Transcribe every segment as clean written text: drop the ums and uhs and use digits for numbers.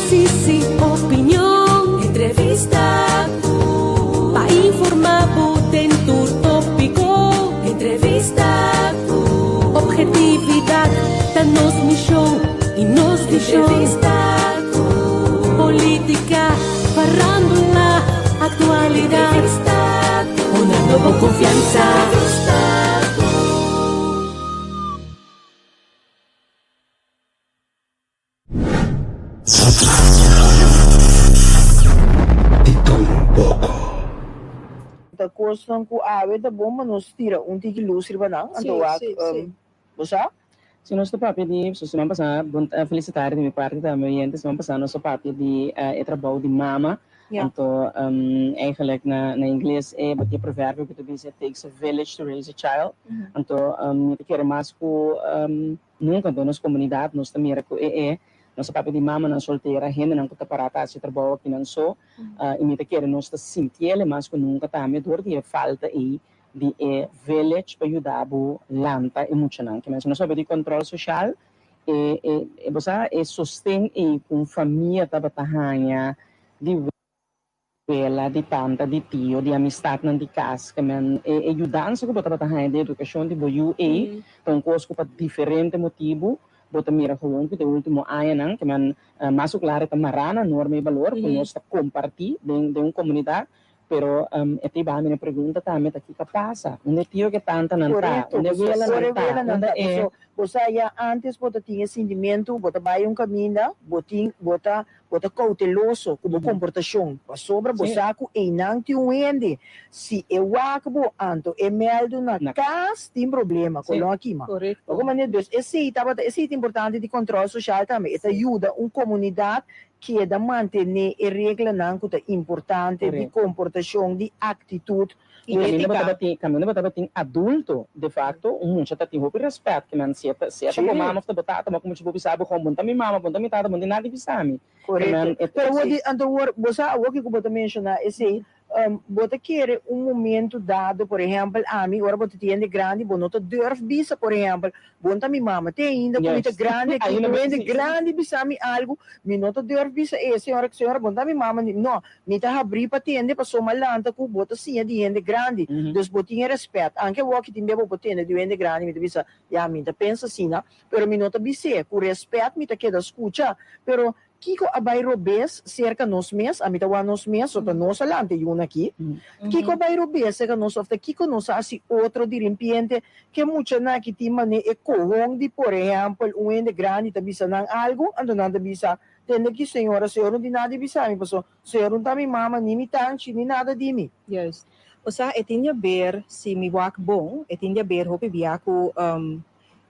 Análisis i opinion, entrevista pa informá bo den tur tópiko. Entrevista ku ophetividat ta nos mishon i nos vishon. Entrevista ku polítika, farándula, aktualidat. Entrevista ku honrando bo konfiansa. Entrevista ku. Di tur un poko. Ta kosnan ku awe ta bon pa nos tira un tiki lus riba nan, anto wak bo sa? Si nos ta papia di, so siman pasá, bon ta felicitá di mi parti tambe oyente, siman pasá nos a papia di e trabou di mama, anto eigenlijk na na ingles e bo tin e proverbio ku ta bisa it takes a village to raise a child, anto mi ta kere mas ku Nunka den nos komunidat nos ta mira ku e e nos a papia di mamanan soltera, hendenan ku ta pará ta hasi trabou akinan so, i mi ta kere nos ta sintiel e mas ku nunka tambe dor di e falta ei di e village pa yuda bo lanta e muchanan. Ke mensa nos papia di kòntròl soshal, e e bo sa e sosten ei ku un famia tabata haña di. Wela, di tanta, di tio, di amistatnan di kas, ke men e e yudansa ku bo tabata haña den edukashon di bo yu ei ta un kos ku pa diferente motibu bo ta mira gewoon ku den ultimo añanan ke men mas ku klar e ta mará na norma i balor ku nos ta kompartí den den un komunidat pero e ta iba mi na pregunta tambe ta kiko a pasa? Unda e tio ku e tantanan ta? Korekto, Unda e pasobra welanan ora e ta? welanan Unda ta, e. pasobra bo sa ya antes bo ta tin e sintimentu bo ta bai un kaminda bo tin bo ta Bo ta kouteloso ku bo komportashon, pasobra bo sa ku einan tin un hende. Si e wak bo, anto e mèldu na kas tin problema, kolon a kima. Oko manera? Dus esei tabata, esei ta importante di kòntròl soshal tambe. E ta yuda un komunidat keda mantené e reglanan ku ta importante di komportashon, di aktitut. I kaminda bo tabatin, kaminda bo tabatin adulto, de facto, un mucha ta tin hopi respet, ke men si e ta, si e ta bo mama of ta bo tata, bo mucha por bisa bo kon, bon ta mi mama, bon ta mi tata, bon tin nada di bisa mi. Ke men Korekto. e Pero awor di, anto awor, bo sa awor kiko bo ta menshoná esei, bo ta kere un momento dado, por ehèmpel, ami, ora bo ta tin hende grandi, bo no ta durf bisa, por ehèmpel, Bon ta mi mama te ainda ku mi ta grandi aki, un hende grandi bisa mi algu, mi no ta durf bisa e señora, señora bon ta mi mama, no, mi ta habrí pa tende pasobra mi a lanta ku bo ta siña di hende grandi, dus bo tin e rèspèt, anke awor ki tin bia bo por tende di un hende grandi mi ta bisa, ya mi ta pensa asina, pero mi no ta bis'é, ku rèspèt mi ta keda skucha, pero Kiko a bai robes serka nos mes? Ami ta wak nos mes, o ta nos a lanta e yuna aki. Kiko a bai robes serka nos of ta kiko nos a hasi otro dirimpiente ke muchanan aki tin mane e kohon di por ehèmpel un hende grandi ta bisa nan algu anto nan ta bisa tende aki señora señor no tin nada di bisa mi paso señor no ta mi mama ni mi tanchi ni nada di mi. Juist. Osea e tin di haber, si mi wak bon, e tin di haber hopi bia ku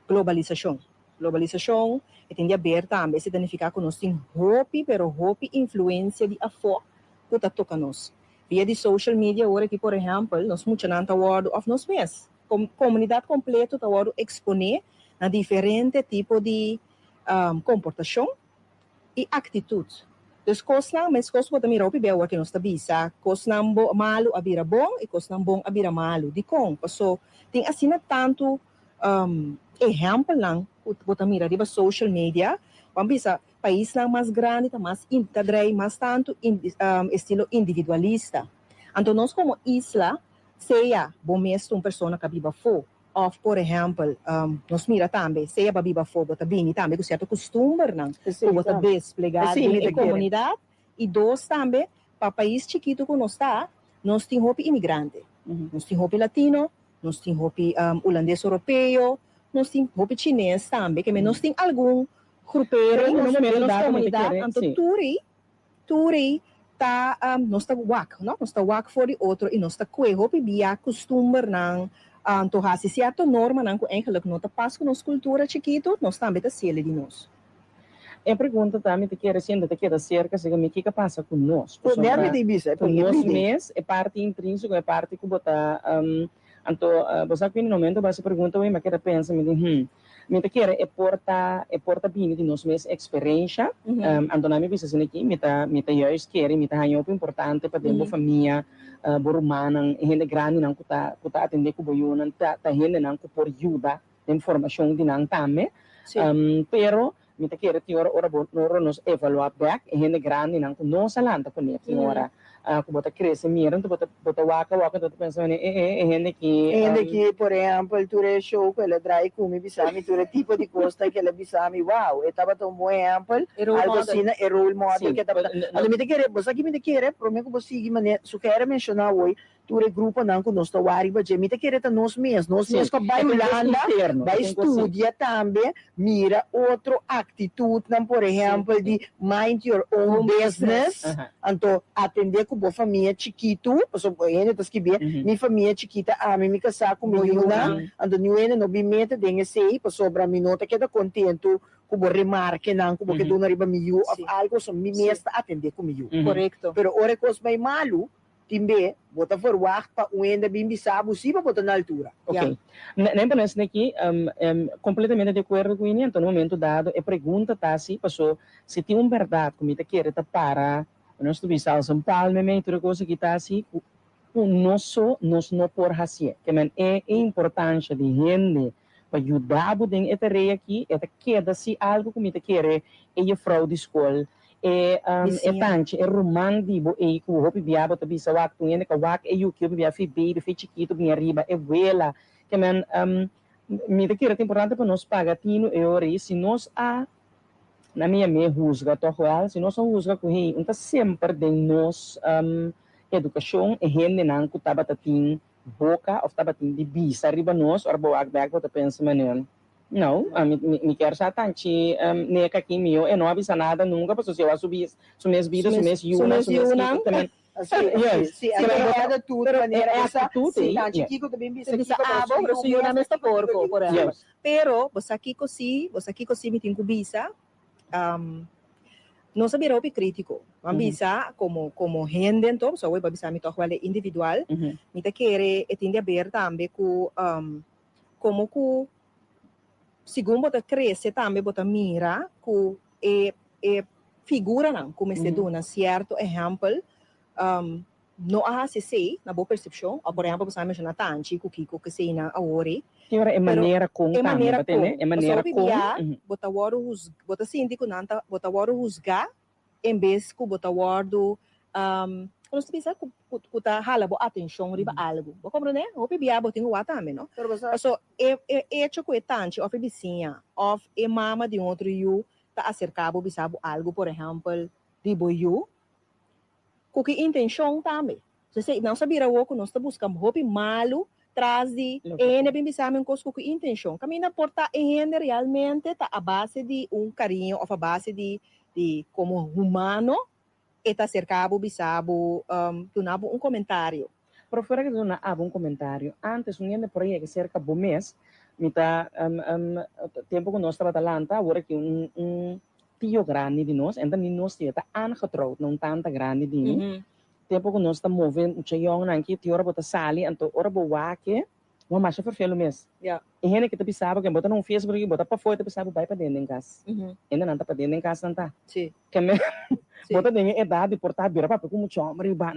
globalisashon. Globalisashon, e tin di haber tambe, esei ta nifiká ku nos tin hopi, pero hopi influensia di afó ku ta toka nos. Via di social media awor aki por ehèmpel, nos muchanan ta wòrdu, òf nos mes, komunidat kompleto ta wòrdu eksponé na diferente tipo di komportashon i aktitut. Dus kosnan, meskos ku bo ta mira hopi bia awor ki nos ta bisa, kosnan bo malu a bira bon i kosnan bon a bira malu. Dikon? Paso tin asina tantu Ehèmpelnan ku bo ta mira riba social media, ban bisa paisnan mas grandi ta mas ta drei mas tantu estilo individualista. Anto nos komo isla, sea bo mes ta un persona ku a biba afó òf por ehèmpel nos mira tambe sea bo a biba afó bo ta bini tambe ku sierto kustumbernan ku bo ta desplegá den e komunidat. I dos tambe, pa pais chikitu ku nos ta, nos tin hopi imigrante, nos tin hopi latino, Nos tin hopi hulandes oropeo, nos tin hopi chines tambe, ke men nos tin algun grupering den nos komunidat, anto tur ei, tur ei ta, nos ta wak, no, nos ta wak for di otro i nos ta kue hopi bia kustumbernan, anto hasi sierto normanan ku eigenlik no ta pas ku nos kultura chikitu, nos tambe ta siele di nos. E pregunta ta, mi ta kere siendo ta keda serka si mi kiko a pasa ku nos? Pasobra ku nos mes e parti intrinsiko, e parti ku bo ta anto bo sa ku in momento bo hasi pregunta mi a keda pensa mi di hmm mi ta kere e por ta e por ta bini di nos mes eksperensha anto nan mi bisa asina aki mi ta mi ta juist kere mi ta haña hopi importante pa den bo famia bo rumannan e hende grandinan ku ta ku ta atende ku bo yunan ta ta hendenan ku por yuda den formashon di nan tambe. Pero Mi ta kere tin ora ora bo ora nos evaluá bèk e hende grandinan ku nos a lanta kuné tin ora ku bo ta krese mira anto bo ta bo ta wak awor anto bo ta pensa e e e hende aki. E hende aki por ehèmpel tur e show ku el a draai ku mi bisa mi tur e tipo di kosnan ku el a bisa mi wow e tabata un bon ehèmpel algu asina e role model ku e tabata anto mi ta kere bo sa ki mi ta kere promé ku bo sigui manera Sugeir a menshoná awor Tur e gruponan ku nos ta wak riba dje, mi ta kere ta nos mes. Nos mes ku a bai Hulanda, bai studia tambe, mira otro aktitutnan, por ehèmpel di mind your own business, anto atendé ku bo famia chikitu, pasobra hende ta skibié, mi famia chikita ami, mi kasá ku mi yunan, anto niun hende no bin mete den esei, pasobra mi no ta keda kontentu ku bo remarkenan ku bo ke duna riba mi yu òf algu, pasobra mi mes ta atendé ku mi yu. Pero ora e kos bai malu, Tin be, bo ta verwagt pa un hende bin bisa bo si pa bo ta na altura. Ok. Nen pa nos neki, completamente di acuerdo cu Ini. Anto na momento dado e pregunta ta si, paso si tin un berdad cu mi ta kere ta para, nos ta bisa als een palme mee tur e cos aki ta si cu cu nos so nos no por hacié. Ke men e importancia di hende pa yuda bo den e tarea aki e ta keda si algo cu mi ta kere e juffrouw di school E e tanchi, e ruman di bo ei ku hopi bia bo ta bisa wak tun hende ka wak e yuki hopi bia fi baby fi chikitu bin ariba e wela ke men mi ta kere ta importante pa nos paga tinu e ora ei si nos a na mi yam'é husga tòg wèl si nos a husga ku hey un ta semper den nos edukashon e hendenan ku tabata tin boka òf tabatin di bisa riba nos ora bo wak bèk bo ta pensa manera No, ami mi kier sa tanchi neka aki mio e no a bisa nada nunca pasobra si e wak su bis su mes bida su mes yunan su mes kiko ta men Yes si e pero e actitud ei Bisa abo pero su yunan mes ta porco por ehempel pero bo sa kiko si bo sa kiko si mi tin ku bisa nos a bira hopi critico bo a bisa como como hende anto pasobra awor bo a bisa mi toch wel e individual mi ta kere e tin di haber tambe ku Komo ku segun bo ta krese tambe bo ta mira ku e e figuranan ku mester duna sierto ehèmpel no a hasi esei na bo persepshon. Òf por ehèmpel bo sa menshoná Tanchi ku kiko ku eseinan awor ei. Tin ora e manera kon E tambe, manera bo tende? kon. E manera Pasobra hopi kon. bia bo ta wòrdu hus bo ta sinti ku nan ta bo ta wòrdu husgá en bes ku bo ta wòrdu ku nos ta bisa ku ku ta hala bo atenshon riba algu. Bo komprendé? Hopi bia bo tin ku wak tambe, no? Paso e e echo ku e tanchi òf e bisiña òf e mama di un otro yu ta aserká bo bisa bo algu, por ehèmpel, di bo yu, ku ki intenshon tambe. Entonces nos a bira awor ku nos ta buska hopi malu tras di e hende bin bisa mi un kos ku ku intenshon. Kaminda por ta e hende realmente ta a base di un kariño òf a base di di komo humano e ta aserká bo bisa bo duna bo un komentario. Pero fuera ke duna abo un komentario, antes un hende por a yega serka bo mes, mi ta tempu ku nos tabata lanta awor aki un un tio grandi di nos, en ta ni nos tio, e ta aangetrouwd na un tanta grandi di mi. Tempu ku nos ta move mucha yòngnan aki, tin ora bo ta sali, anto ora bo wak e, bo masha ferfelu mes. E hende ke ta bisa bo ke bo ta na un fiesta por aki, bo ta pafó, e ta bisa bo bai paden den kas. Hendenan ta paden den kas nan ta. Ke men bo ta den e edat di por ta bira papia ku mucha hòmber riba.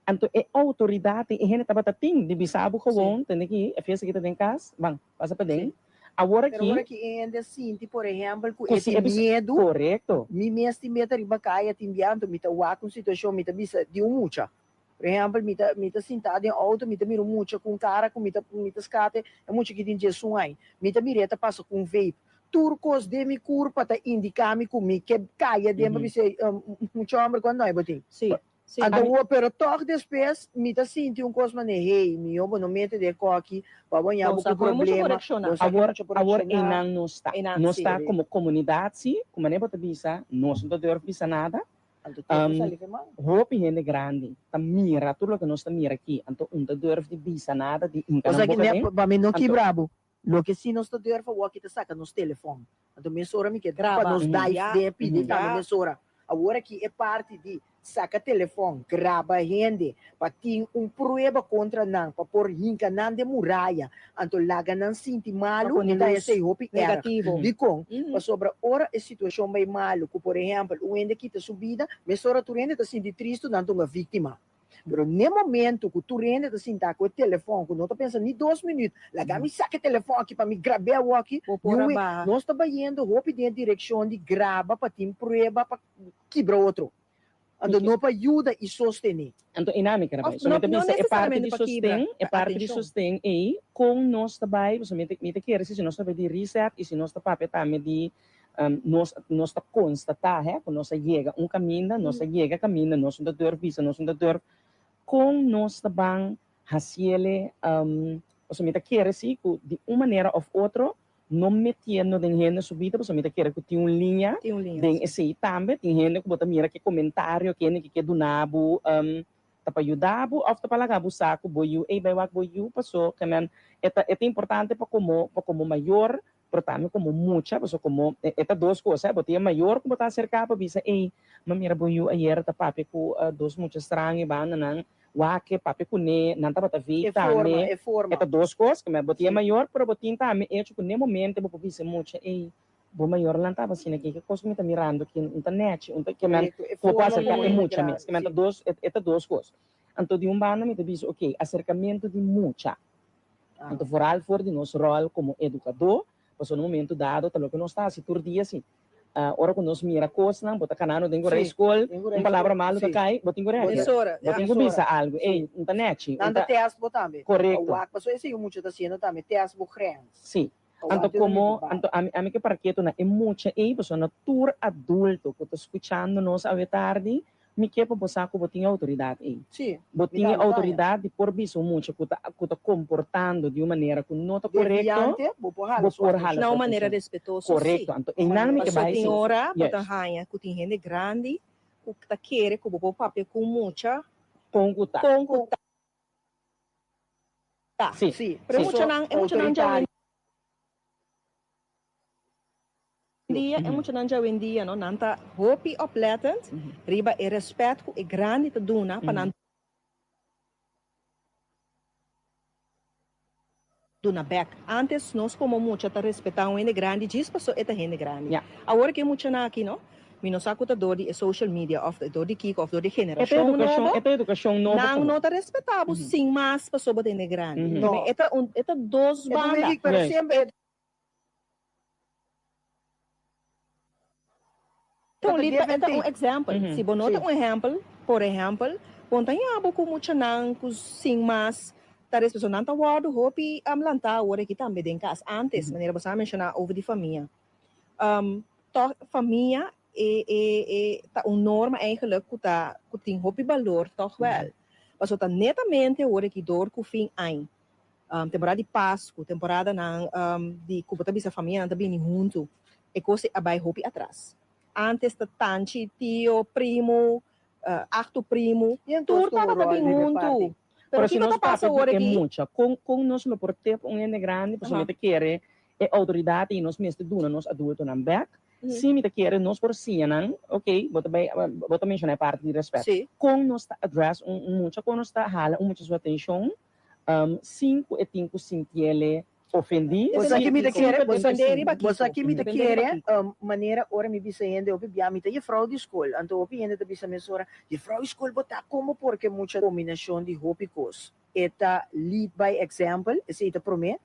Anto e outoridat e hende tabata tin di bisa bo gewoon, tende ki e fiesta aki ta den kas, ban, pasa paden. Awor Pero aki. ora ki e hende a sinti, por ehèmpel, ku Ku e si tin e bisa. miedu, Korekto. mi mes tin miedu riba kaya tin bia, anto mi ta wak un situashon, mi ta bisa di un mucha. Por ehèmpel, mi ta mi ta sintá den outo, mi ta mira un mucha ku un kara ku mi ta mi ta skate, e mucha ki tin diesun aña. Mi ta mir'é ta pasa ku un vape. Tur kos den mi kurpa ta indiká mi ku mi ke kaya den pa bisa, Mucha hòmber, kuantu aña bo tin? Sí. Sí. Anto wo, pero tòg despues mi ta sinti un kos manera, hey, mihó bo no mete den e kòki pa bo haña bo Nos a ku kohe mucho problema, korekshoná. nos a Awor, mucho awor korekshoná. einan nos ta. Einan, Nos sí. ta komo komunidat, sí, ku manera bo ta bisa, nos no ta durf bisa nada. Anto tempu sali fe man. Hopi hende grandi ta mira tur loke nos ta mira aki, anto un ta durf di bisa nada, di hinka Osea nan ki boka ne, den. pa mi no Anto. kibra bo. Loke si nos ta durf awor ki ta saka nos telefòn. Anto mesora mi ke pa Graba. nos dive Ya. den e pidi tambe Ya. mesora. Awor aki e parti di saka telefòn, graba hende pa tin un prueba kontra nan, pa por hinka nan den muraya, anto laga nan sinti Pa malu, pone mi ta lus esei hopi erg. negativo. Dikon? Pasobra ora e situashon bai malu, ku por ehèmpel un hende kita su bida, mesora tur hende ta sinti tristu, nan ta un víktima. Pero n'e momento ku tur hende ta sinta ku e telefòn ku no ta pensa ni dos minüt, laga mi saka e telefòn aki pa mi grab'é awoki, Bo por a niun baha. Nos ta bayendo hopi den e direkshon di graba pa tin prueba pa kibra otro. Anto no pa yuda i sostené. Anto einan mi kere bai. Of So no mi ta no bisa e parti nesesariamente di pa kibra, sosten, e pa parti di atenshon. sosten ei, kon nos ta bai, pasobra mi ta mi ta kere si si nos ta bai di reset i si nos ta papia tambe di nos nos ta konstatá he ku nos a yega un kaminda, nos a yega kaminda, nos no ta durf bisa, nos no ta durf kon nos ta ban hasiele, pasobra mi ta kere si ku di un manera òf otro no metiendo den hende su bida pasobra mi ta kere ku tin un liña Tin un liña, den sí. esei tambe. Tin hende ku bo ta mira ke komentario ke hende ke ke duna bo ta pa yuda bo òf ta pa laga bo sa ku bo yu, ey bai wak bo yu paso ke men e ta e ta importante pa komo pa komo mayor pero tambe komo mucha paso komo e ta dos kos bo tin e mayor ku bo ta aserka pa bisa ey mi a mira bo yu ayera ta papia ku dos mucha straño e banda nan Wak e papia kuné, nan tabata vi E forma, tambe. e forma. E ta dos kos, ku bo tin e Sí. mayor, pero bo tin tambe echo ku n'e momento bo por bisa e mucha, ey, bo mayor nan tabata asina, ke kos ku mi ta mirando aki un ta nechi, un ta, ke men Korekto, e ku bo por forma aserká e muy mucha mes. grandi, Ke men ta sí. dos, e ta dos kos. Anto di un banda mi ta bisa, oké, aserkamentu di mucha, Ah. anto foral for di nos ròl komo edukadó, pasobra na un momento dado ta loke nos ta hasi tur dia si. Ora ku nos mira kosnan, bo ta kanando den ku rei skol, un palabra malu ta kai, bo tin ku reagira. Bo tin ku bisa algu, ey, un ta nechi, un Nan ta ta. test bo tambe. Korekto. Wak, pasobra esei mucha ta hasiendo tambe, test bo grens. Sí. Anto komo, anto ami, ami ke para ketu na e mucha ey, pasobra na tur adulto ku ta skuchando nos awe tardi, Mi ke pa bo sa ku bo tin e outoridat ei. Sí, Bo mi tin e tambe ta haña. outoridat di por bisa un mucha ku ta ku ta komportando di un manera ku no ta korekto, Deviante, bo por hala bo su por hala atenshon. Na su un manera atenshon. respetuoso, sí. Korekto. Anto einan mi ke Pasobra bai tin si. ora bo ta Juist. haña ku tin hende grandi ku ta kere ku bo por papia ku un mucha Kon ku ta. kon ku ta. Sí, Sí, Pero e sí. muchanan, e muchanan djawe. Outoritario. Dia, e muchanan djawendia no, nan ta hopi oplettend riba e respet ku e grandi ta duna pa nan duna bek. Antes nos komo mucha ta respetá un hende grandi djis paso e ta hende grandi. Awor ku e muchanan aki no, mi no sa ku ta dor di e social media òf dor di kiko òf dor di E ta generashon edukashon, nobo, e ta edukashon nobo nan komo. no ta respetá bo sin mas paso bo ta hende grandi. No. E ta un, e ta dos E ta un banda. week, pero semper e. Ta un lita, e ta un example. Si bo no ta un ehempel, por ehempel, bo ta ña bo ku muchanan ku sin mas ta respeto. Nan ta wòrdu hopi lantá awor aki tambe den kas. Antes, manera bo sa menshoná over di famia. Tòg famia e e e ta un norma eigenlijk ku ta ku tin hopi balor tòg wèl. Pasobra ta netamente awor aki dor ku fin añ Temporada di Pasku, temporadanan di ku bo ta bisa famianan ta bini huntu, e kos ei a bai hopi atras. Antes ta tanchi, tio, primu, aktu primu, tur tabata bin huntu. Pero Pero si kiko nos ta pasa papia awor di e aki? mucha, kon kon nos lo por tep un hende grandi? Pasobra mi ta kere e outoridat ei nos mester duna nos adultonan bèk. Sí, mi ta kere nos por siña nan, ok, bo ta bai, bo ta menshoná e parti di rèspèt. Kon nos ta address un un mucha, kon nos ta hala un mucha su atenshon Sin ku e tin ku sintiele ofendí. Bo sa ki mi ta kere? Bo sa Bo sa ki mi ta kere? Manera ora mi bisa hende hopi bia mi ta jefrou di skol. Anto hopi hende ta bisa mesora, jefrou di skol bo ta komo porque mucha kombinashon di hopi kos. E ta lead by example, esei ta promé.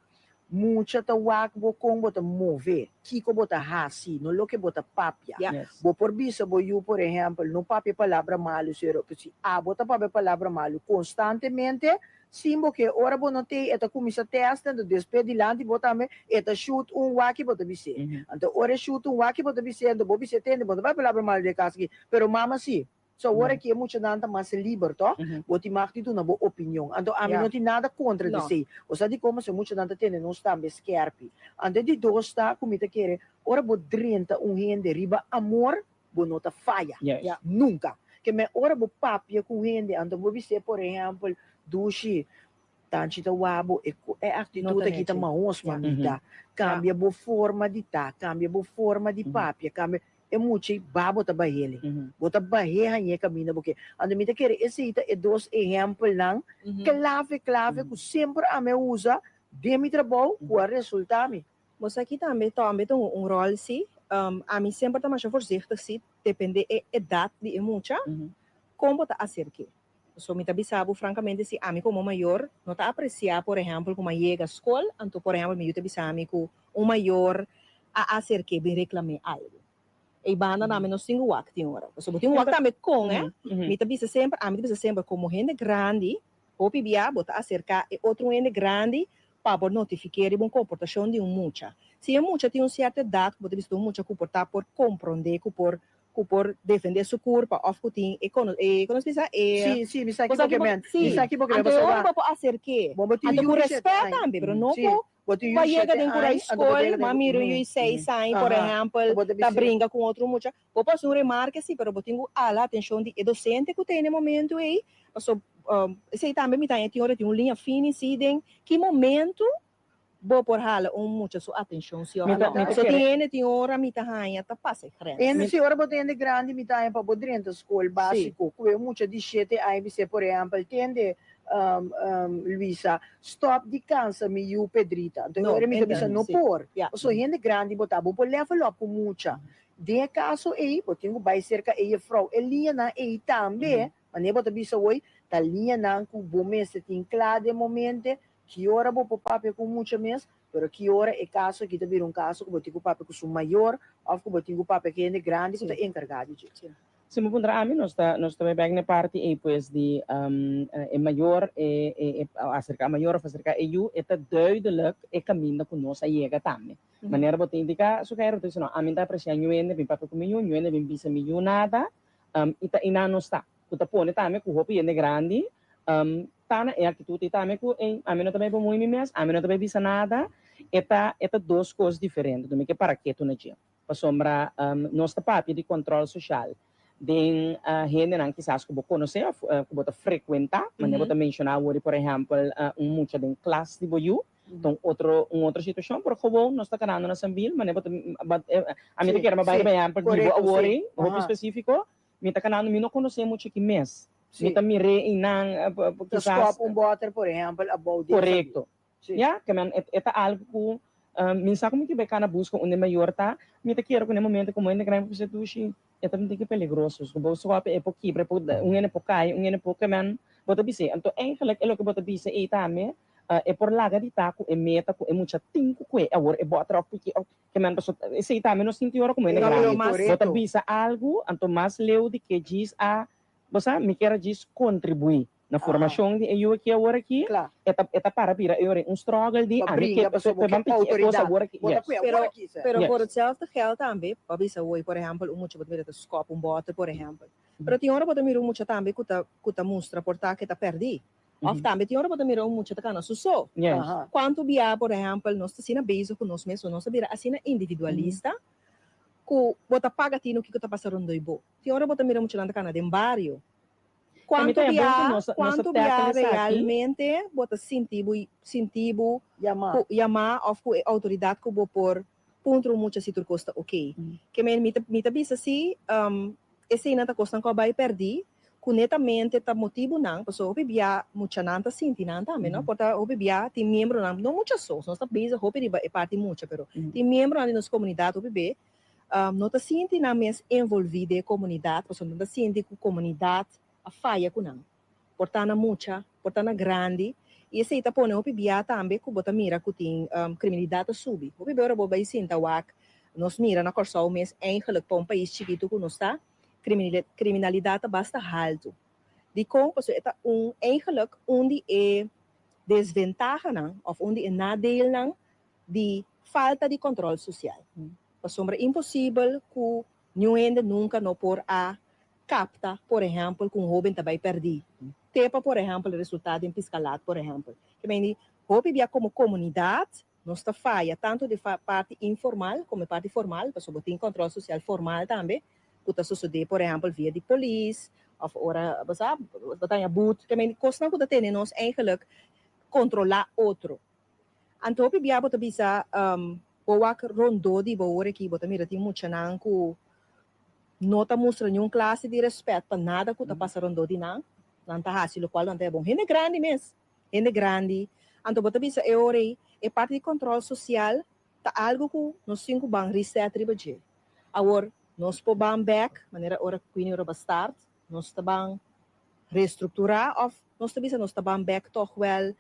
Mucha ta wak bo kon bo ta move, kiko bo ta hasi, no loke bo ta papia. Bo por bisa bo yu, por ehèmpel, no papia palabra malu, sero si abo ta papia palabra malu konstantemente, sin bo ke, ora bo no tei e ta kuminsá tèst, anto despues dilanti bo tambe e ta shut un waki bo ta bis'é. Anto ora e shut un waki bo ta bis'é, anto bo bis'é, tende, bo no ta papia palabra malu den e kas aki, pero mama si. So awor aki e muchanan ta mas liber, to? Bo tin mag di duna bo opinion. Anto ami no tin nada kontra di esei. Bo sa dikon? Pasobra e muchanan ta tene nos tambe skerpi. Anto e di dos ta ku mi ta kere, ora bo drenta un hende riba amor, bo no ta faya. Nunka. Ke men ora bo papia ku un hende, anto bo bis'é, por ehèmpel, Dushi, Tanchi ta wak bo, e e aktitut aki ta mahos, mamita. Kambia bo forma di ta, kambia bo forma di papia, kambia. E mucha ei ba bo ta bahele. Bo ta bah'é hañ'é kaminda bo ke. Anto mi ta kere esei ta e dos ehèmpelnan klave klave ku semper ami a usa den mi trabou ku a resultá mi. Bo sa ki tambe tambe ta un ròl si. Ami semper ta masha voorzichtig si depende e edat di e mucha kon bo ta aserk'é. So mi ta bisa bo francamente si ami como mayor no ta aprecia, por ehempel, cu mi a yega scol, anto por ehempel mi yu ta bisa mi cu un mayor a acerke bin reclame algo. Ey banda na mi nos tin cu wak tin ora. Pasobra bo tin cu wak tambe con, eh. Mi ta bisa semper, ami ta bisa semper como hende grandi, hopi bia bo ta acerca e otro hende grandi pa bo notifique riba un comportacion di un mucha. Si e mucha tin un cierto edad cu bo ta bisa ta un mucha cu por ta por comprende, cu por cu por defende su curpa of cu tin e cono e como se bisa e Sí, sí, mi sa kico ke men. Mi sa kico ke men. Anto e ora bo por acerke. Bo bo tin Anto yu cu di shete respet aña. tambe, pero no Sí, cu bo tin bo yu a yega shete den curai aña, anto bo scol, yega bo a den mira un yu di seis aña, por Aha, ehempel, bo ta ta bis'é. bringa cu otro mucha. Bo por haci un remarke si, pero bo tin cu hala atencion di e docente cu ta e momento ey, paso esey tambe mi ta haña tin ora tin un liña fini si den ki momento bo por hala un mucha su atencion si of Mi ta no. mi ta So tin kere. hende tin ora mi ta haña ta pasa e grens. Hende Mi si ora bo ta hende grandi mi ta haña pa bo drenta skol Sí. básiko ku e mucha di shete aña bis'é por ehèmpel tende Luisa stòp di kansa mi yu Pedrita anto e No, ora mi ta bisa enten no sí. por Ya. pasobra hende grandi bo ta bo por level up ku mucha den e kaso ei bo tin ku bai serka e jefrou e liñanan ei tambe manera bo ta bisa hoy ta liñanan ku bo mester tin kla den momente Ki ora bo por papia ku un mucha mes, pero ki ora e kaso aki ta bira un kaso ku bo tin ku papia ku su mayor òf ku bo tin ku papia ku hende grandi ku ta enkargá di dje. Si bo puntra ami, nos ta nos ta bai bèk na e parti ei pues di e mayor e e aserká e mayor òf aserká e yu, e ta duidelijk e kaminda ku nos a yega tambe. Manera bo ta indiká, Sugeiru, bo ta bisa no, ami ta apresiá ñu hende bin papia ku mi yu, ñu hende bin bisa mi yu nada, i ta einan nos ta. Ku ta pone tambe ku hopi hende grandi ta na e aktitut ei tambe ku ey ami no ta bai bumui mi mes, ami no ta bai bisa nada. E ta e ta dos kos diferente. Mi ke para ketu na dje. Pasobra nos ta papia di kòntròl soshal den hendenan kisas ku bo konosé òf ku bo ta frekuentá. Manera bo ta menshoná awor di por ehèmpel un mucha den klas di bo yu ta un otro un otro situashon. Pero gewoon nos ta kanando na Sambil manera bo ta ami ta kere bai riba ehèmpel di bo awor ei hopi spesífiko. Mi ta kanando, mi no konosé muchu ki mes. Mi ta mir'é i nan Ta kisas. skòp un bòter, por ehèmpel, abou di e Korekto. sabi. Ya, ke men e ta algu ku mi sa ku mi ke bai kana buska unda e mayor ta. Mi ta kere ku na e momento ku mi gran por bisa dushi, e ta un tiki peligroso. Ku bo skòp e por kibra, e por un hende por kai, un hende por ke men bo ta bis'é. Anto eigenlijk e loke bo ta bisa ei tambe e por laga di ta ku e meta ku e mucha tin ku kue awor e bòter òf piki òf Ke men paso esei tambe nos sinti ora como hende No, pero grandi. mas Bo ta bisa algu, anto mas leu di ke djis a, bo sa, mi kier a djis kontribuí na formashon di e yu aki awor aki. Kla. E ta e ta para bira e ora un struggle di Pa ami ke bringa pasobra bo pe ban ke piki e kos outoridat. awor aki. Bo ta Yes. kue awor Pero, aki, sè. pero Yes. voor hetzelfde geld tambe, bo bisa hoy, por ehempel, un mucha bo ta mira ta skòp un bòter, por ehempel. Pero tin ora bo ta mira un mucha tambe ku ta ku ta mustra por ta ke ta pèrdí. Òf tambe tin ora bo ta mira un mucha ta kana su so. Kuantu bia, por ehèmpel, nos ta asina bezig ku nos mes o nos ta bira asina individualista ku bo ta paga tinu kiko ta pasa rondoi bo. Tin ora bo ta mira muchanan ta kana den bario. Kuantu bia, kuantu bia realmente bo ta sinti bo, sinti bo ku yamá òf ku e outoridat ku bo por puntra un mucha si tur kos ta oké. Ke men mi ta, mi ta bisa si eseinan ta kosnan ku a bai pèrdí. Ku netamente ta motibunan, pasobra hopi bia muchanan ta sinti nan tambe, no? Por ta hopi bia tin miembronan, no mucha so, nos ta bezig hopi riba e parti mucha, pero tin miembronan di nos komunidat hopi be no ta sinti nan mes envolví den e komunidat, pasobra nan ta sinti ku komunidat a faya ku nan. Por ta na mucha, por ta na grandi, i esei ta pone hopi bia tambe ku bo ta mira ku tin kriminalidat ta subi. Hopi bia ora bo bai sinta wak, nos mira na Kòrsou mes eigenlijk pa un pais chikitu ku nos ta, Kriminalidat ta basta haltu. Dikon? Pasobra e ta un, eigenlijk un di e desventahanan òf un di e nadeelnan di falta di kòntròl sosial. Pasobra imposibel ku niun hende nunka no por a kapta, por ehèmpel, ku un hóben ta bai pèrdí. Te pa, por ehèmpel, resultá den piskalat, por ehèmpel. Ke mei di, hopi bia komo komunidat Nos ta faya tantu di parti informal komo e parti formal, pasobra bo tin kòntròl sosial formal tambe ku ta sosodé por ehèmpel via di polis òf ora bo sa bo ta haña but. Te meen kosnan ku ta tene nos eigenlik kontrolá otro. Anto hopi bia bo ta bisa bo wak rondó di bo ora aki bo ta mira tin muchanan ku no ta mustra niun klase di rèspèt pa nada ku ta pasa rondó di nan. Nan ta hasi lokual nan ta e bon. Hende grandi mes. Hende grandi. Anto bo ta bisa e ora ei, e parti di control social ta algo cu nos tin cu ban reset riba dje. Awor, nos por ban bek, manera ora Queenie ora ba start, nos ta ban Restrukturá òf nos ta bisa nos ta ban bèk tòg wèl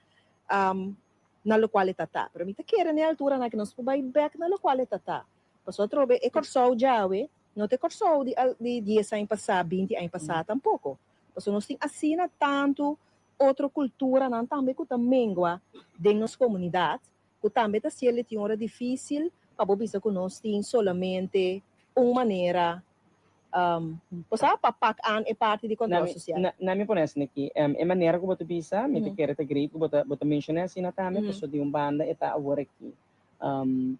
na lokual e ta ta. Pero mi ta kere na e alturanan aki nos por bai bèk na lokual e ta ta. Pasobra atrobe e Kòrsou djawe no ta e Kòrsou di di dies aña pasá, binti aña pasá tampoko. Pasobra nos tin asina tantu otro kulturanan tambe ku ta mengua den nos komunidat ku tambe ta siel di tin ora difísil pa bo bisa ku nos tin solamente un manera Bo sa pa pak aan e parti di control social. Na mi pone asina aki, e manera ku bo ta bisa, mi ta kere ta great ku bo ta bo ta menshona asina tambe, pasobra di un banda e ta awor aki.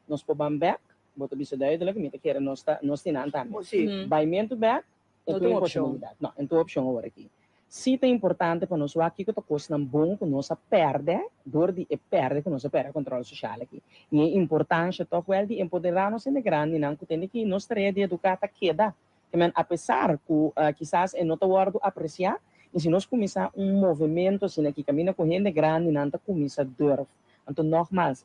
Nos por ban bek, bo ta bisa duidelijk, mi ta kere nos ta nos tin nan tambe. Baimentu bek e tur e posibilidat. No, en tur opshon awor aki. Sí ta importante pa nos wak kiko ta kosnan bon ku nos a pèrdè dor di e pèrdè ku nos a pèrdè control social aki. I e importansha tòg wèl di empoderá nos hende grandinan ku tende ki nos tarea di eduká ta keda. Ke men apesar ku kisas e no ta wòrdu apresiá, i si nos kuminsá un movementu asina aki kaminda ku hende grandinan ta kuminsá durf, anto nògmals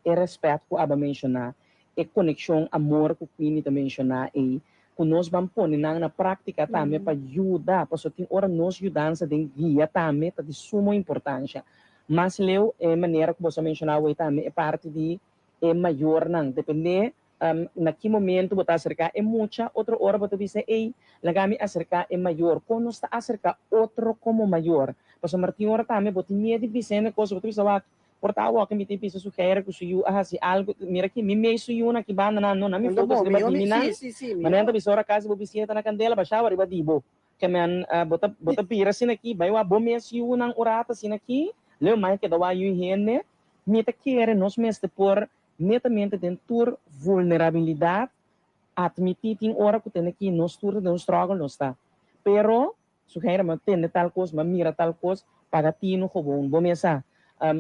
e rèspèt ku aba menshoná, e konekshon, amor ku Queenie ta menshoná ei, ku nos ban pone nan na práktika tambe pa yuda, pasobra tin ora nos yudansa den guia tambe ta di sumo importansha. Mas leu e manera ku boso a menshoná awor tambe e parti di e mayornan, dependé na ki momento bo ta aserká e mucha, otro ora bo ta bisa ei, laga mi aserká e mayor. Kon nos ta aserká otro komo mayor? Pasobra tin ora tambe bo tin miedu di bisa hende kos, bo ta bisa wak, Por ta awor ke mi tin bisa su geira ku su yu a hasi algu, mira ki mi mei su yunan aki banda nan no na mi focus riba di mi nan, manera ta bisa ora kasi bo bisiña ta na kandela basha awa riba di bo, ke men bo ta bo ta bira asina aki bai wak bo mes yunan un rato asina aki, leu mai keda wak yu hende, mi ta kere nos mester por netamente den tur vulnerabilidat atmití tin ora ku tene ki nos tur ta den un struggle nos ta, pero Su hende m'a tende tal kos, m'a mira tal kos, paga tinu gewoon, bo mes sa.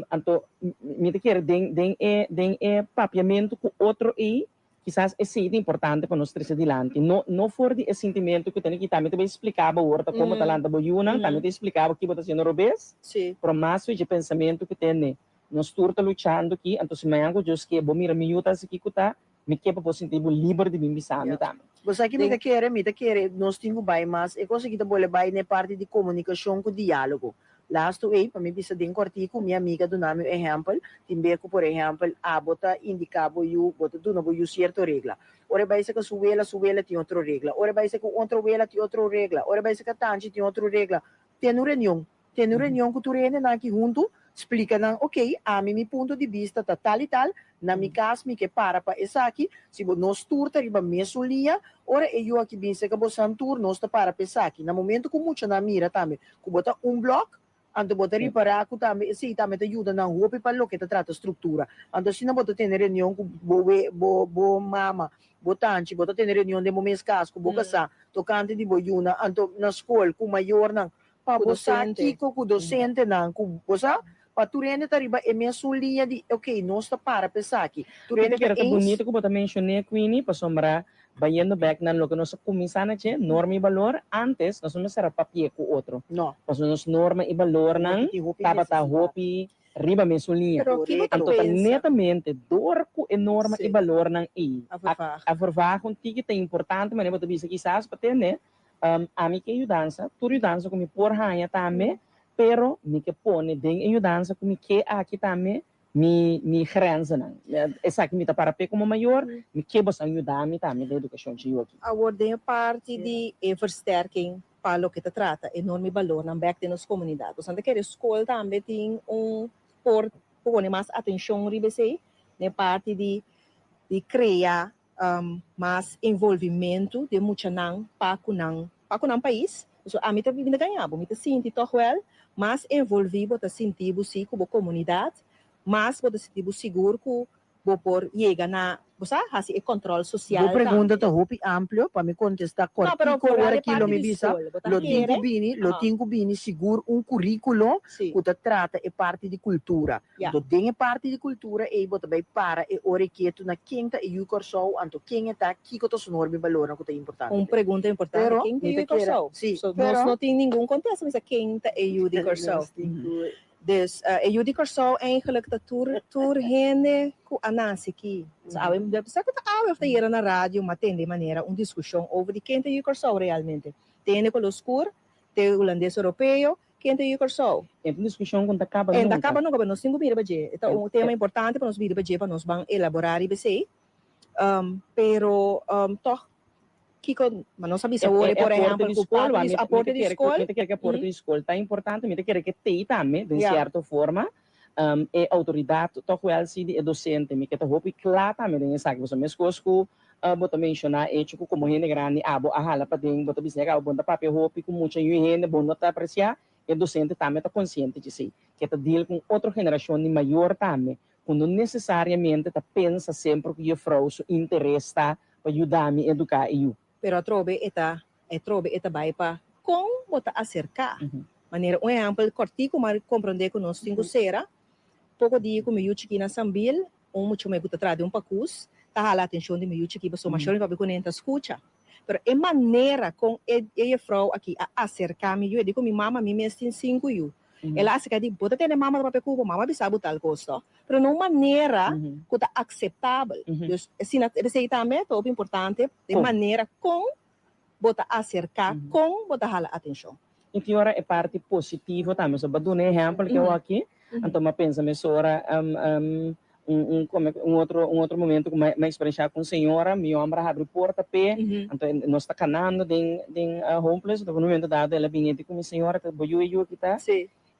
Anto, mi ta kere den den e den e papiamentu ku otro ei, kisas esei ta importante pa nos trese dilanti. No no for di e sintimentu ku tene ki tambe ta bai splika bo awor ta kon bo ta lanta bo yunan, tambe ta splika bo ki bo ta hasiendo robes, pero mas for dje pensamentu ku tene nos tur ta luchando aki, anto si mañan ku Dios ke bo mira mi yu ta hasi kiko ta, Mi ke pa bo sinti bo liber di bin bisa mi tambe. Bo sa ki mi ta kere? Mi ta kere nos tin ku bai mas. E kos aki ta bole bai na e parti di komunikashon ku diálogo. Lastu ei, pa mi bisa den kòrtiku, mi amiga duna mi un ehèmpel. Tin be ku, por ehèmpel, abo ta indiká bo yu, bo ta duna bo yu sierto regla. Ora e bai saka su wela, su wela tin otro regla. Ora e bai saka un otro wela, tin otro regla. Ora e bai saka tanchi, tin otro regla. Tene un reunion. Tene un reunion ku tur hendenan aki huntu, splika nan, ok, ami mi punto di bista ta tal i tal, na mi kas mi ke para pa esaki, si bo nos tur ta riba mesun liña, ora e yu aki bin serka bosan tur nos ta para pa esaki. Na momento ku muchanan mira tambe ku bo ta un blòk, anto bo ta ripará ku tambe esei tambe ta yuda nan hopi pa loke ta trata struktura. Anto asina bo ta tene reunion ku bo we bo bo mama, bo tanchi, bo ta tene reunion den bo mes kas ku bo kasá tokante di bo yunan, anto na skol ku mayornan, Pa Ku bo sa dosente. kiko ku dosentenan ku bo sa pa tur hende ta riba e mesun liña di ok nos ta para pa esaki tur Mi hende ta ta kere ta eens. bunito ku bo ta menshoné Queenie pasobra bayendo bek na loke nos a kuminsá na dje, norma i balor, antes nos no mester a papi'é ku otro. No. Pasobra nos norma i balornan Hopi tin hopi tabata nesesidat. hopi riba mesun liña. Pero ki bo ta Anto ta pensa? netamente dor ku e norma i Sí. balornan ei A a vervaag. a vervaag un tiki ta importante manera bo ta bisa kisas pa tende Ami ke yudansa, tur yudansa ku mi por haña tambe, pero mi ke pone den e yudansa ku mi ke aki tambe mi mi grenzennan. Esaki mi ta para p'e komo mayor, mi ke boso yuda mi tambe den edukashon chi yu aki. Awor den e parti di e versterking pa loke ta trata e norma i balornan bek den nos komunidat. Nos ta kere skol tambe tin un por pone mas atenshon riba esei den e parti di di krea mas envolvimentu den muchanan pa ku nan pa ku nan pais. So ami ta mi ta gaña bo, mi ta sinti tòg wèl mas envolví bo ta sinti bo si ku bo komunidat, mas bo ta sinti bo sigur ku bo por yega na, bo sa, hasi e kòntròl Bo sosial pregunta tambe. ta hopi amplio pa mi kontestá No, pero kòrtiku vooral ora e ki lo parti mi di bisa, skol, bo ta lo tin ku kere? bini, lo Aha. tin ku bini sigur un kuríkulo Sí. ku ta trata e parti di kultura. Ya. Anto den e parti di kultura ei bo ta bai para e ora e ketu na ken ta e yu Kòrsou, anto ken e ta, kiko ta su norma i balornan ku ta importante Un p'e. pregunta importante, Pero ken ta e mi yu ta di kere, Kòrsou? sí, So nos pero no tin ningun kontesta bisa ken ta e yu di Kòrsou. nos tin ku. Dus e yu di Kòrsou eigenlijk ta tur tur hende ku a nase aki. So awe, sa ku ta awe òf ta yera na radio, m'a tende manera un diskushon over di ken ta e yu di Kòrsou realmente. Tin hende koló skur. Te hulandes europeo, ken ta yu Kòrsou? E ta un diskushon ku no ta kaba E no ta nunka. kaba nunka, pero nos tin ku bira pa dje. E ta un tema importante pa nos bira pa dje, pa nos ban elaborá riba esei. Pero tòg kiko, ma nos a bisa E awor, e por aporte ehèmpel, di ku skol, parti wak, di mi mi aporte ta di kere ku skol. mi ta kere ku aporte di skol ta importante, mi ta kere ku tei tambe den Ya. sierto forma e outoridat tòg wèl si di e dosente. Mi ke ta hopi kla tambe den esaki, pasobra meskos ku Bo ta menshoná echo ku komo hende grandi abo a hala paden, bo ta bisa ku abo bo no ta papia hopi ku mucha yu hende, bo no ta apresiá, e dosente tambe ta konsiente djesei, ke ta deal ku un otro generashon di mayor tambe, ku no nesesariamente ta pensa semper ku jefrou su interes ta pa yuda mi eduká e yu. Pero atrobe e ta atrobe e ta bai pa kon bo ta aserká. Manera un ehèmpel kòrtiku m'a komprondé ku nos tin ku sera, poko dia ku mi yu chikí na Sambil, Un mucha muhé ku ta traha den un pakus ta hala atenshon di mi yu chikí pasobra mashor mi papia ku nan ta skucha. Pero e manera kon e e jefrou aki a aserká mi yu, e di ku mi mama mi mes tin sinku yu. El a aserká e di, Bo ta tende mama ta papia ku bo, mama a bisa bo tal kos to. Pero na un manera ku ta akseptabel. Dus asina esei tambe ta hopi importante, e manera kon bo ta aserká, kon bo ta hala atenshon. I tin ora e parti positivo tambe. So, bo a duna e ehèmpel ku awor-aki, anto mi a pensa mesora un un kome un otro un otro momento ku mi a eksperenshá ku un señora, mi hòmber a habri porta p'e, anto nos ta kanando den den Homeplus, anto un momento dado el a bini e di ku mi, Señora, ta bo yu e yu aki ta?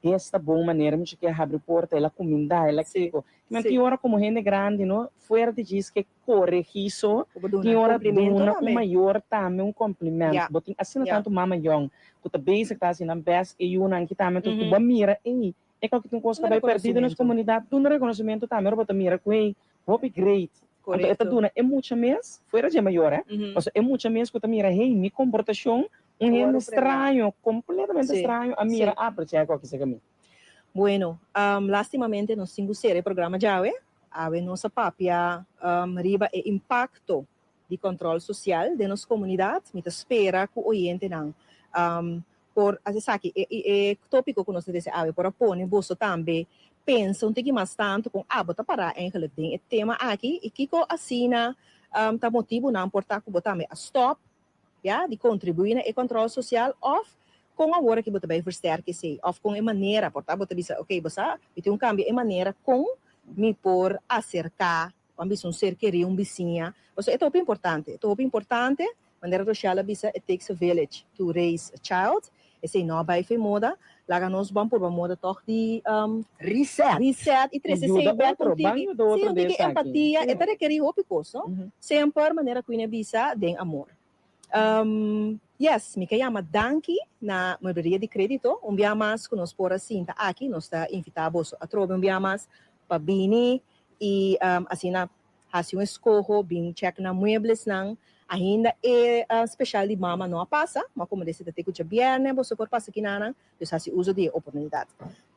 Esta bon manera mi ke habri porta, el a kumindá, el a kiko. Men tin ora komo hende grandi no, fuera di djis ke koregí so, tin ora duna un mayor tambe un kompliment. Bo tin asina tantu mama yòn ku ta bezig ta hasi nan bèst, e yunan ki tambe ku bo a mira, ey, e kòke tin un kos ku a bai pèrdí den nos komunidat, duna rekonosementu tambe ora bo ta mira ku ey, hopi great. Anto e ta duna e mucha mes, fuera dje mayor, eh, pasobra e mucha mes ku ta mira, hey, mi komportashon, un hende straño, kompletamente straño a mira, ah, pero chè kòke seka mi. Bueno, lastimamente nos tin ku sera e programa djawe. Awe nos a papia riba e impakto di kòntròl sosial den nos komunidat. Mi ta spera ku oyentenan por hasi esaki. E tópiko ku nos ta trese awe por a pone boso tambe pensa un tiki mas tantu kon abo ta pará eigenlik den e tema aki i kiko asina ta motibunan por ta ku bo tambe a stòp ya di kontribuí na e kòntròl sosial òf kon awor aki bo ta bai versterk esei òf kon e manera por ta bo ta bisa oke bo sa mi tin un kambia e manera kon mi por aserká Wan bisa un ser kerí, un bisiña. Pasobra e ta hopi importante. E ta hopi importante, manera Rochelle a bisa, it takes a village to raise a child. Esei no a bai fe moda. Laga nos ban purba moda tòg di Reset. reset i trese esei Yuda bèk otro, un ban tiki. yuda Sí, otro un den tiki esaki. empatia. Sí. E ta rekerí hopi kos, no? Semper, manera Queenie a bisa, den amor. Yes, mi ke yama danki na Muebleria di Kredito un bia mas ku nos por a sinta aki. Nos ta invitá boso atrobe un bia mas pa bini I asina hasi un eskoho, bin chèk nan mueblesnan. Ainda e speshal di mama no a pasa, ma komo desi ta te ku djabièrnè boso por pasa kinanan, dus hasi uso di e oportunidat.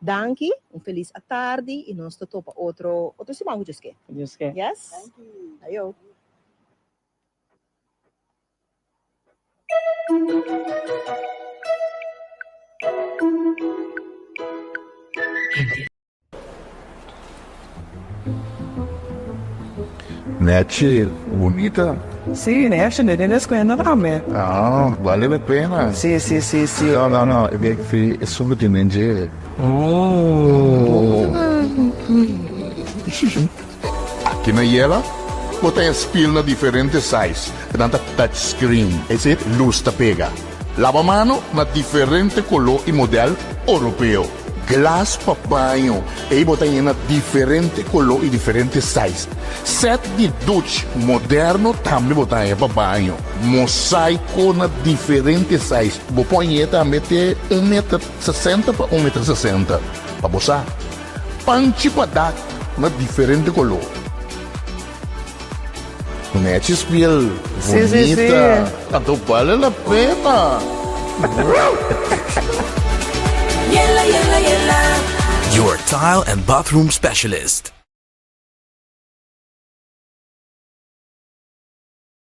Danki, un felis atardi i nos ta topa otro otro siman ku Dios ke. Dios ke. Yes? Ayo. Nechi, bunita. Sí, nechi, ne den escuela tambe. Ah, vale la pena. Sí, sí, sí, sí. No, no, no, e bek fi e solo tin den dje. Oh. Aki na Yela, bo ta haña spiel na diferente size, nan ta touch screen, es decir, luz ta pega. Laba mano na diferente color y model Oropeo. Glas pa baño, ei bo ta yena diferente color y diferente size. Set di duch moderno tambe bo ta haña pa baño. Mosaico na diferente size, bo por hañ'é tambe te un meter sesenta pa un meter sesenta. Pa bo sa, panchi pa dak na diferente color. Nechi spiel bunita, anto bale la pena. Your tile and bathroom specialist.